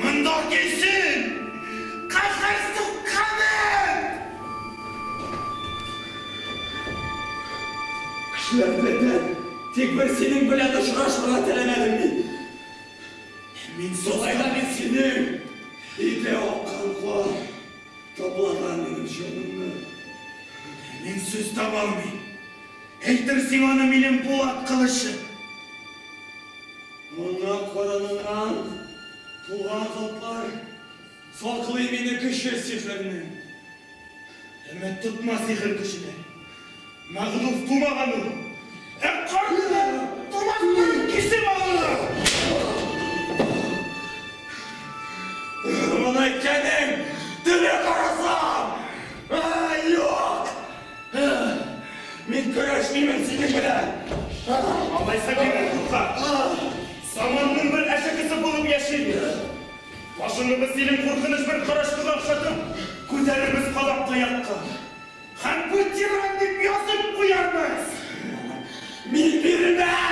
Монда килсен! Каһәр суккан эт! Кешеләр белән тик бер синең белән очрашырга теләмәдем мин. Мин Шулай да бит синең өйдә аккан кан таплаган минем җанымны. Мин сүз таба алмыйм. Әйтерсең аны минем булат кылычым. Ана карыныннан туган затлар саклый мине көче сихернең. Өмет тотма сихер көченә. Мәгълүф тумаган ул. Ә карыныннан тумастан кисеп алынган. Моны әйткәнең теле корысын! Юк! Мин көрәшмимен синең белән! Алайса бигрәк курка. Заманның бер әшәкесе булып яши бир. Башыңны без синең куркыныч бер карачкыга охшатып, күтәрербез кадак таякка. Һәм бу тиран дип язып куярбыз! Мин бирмәм!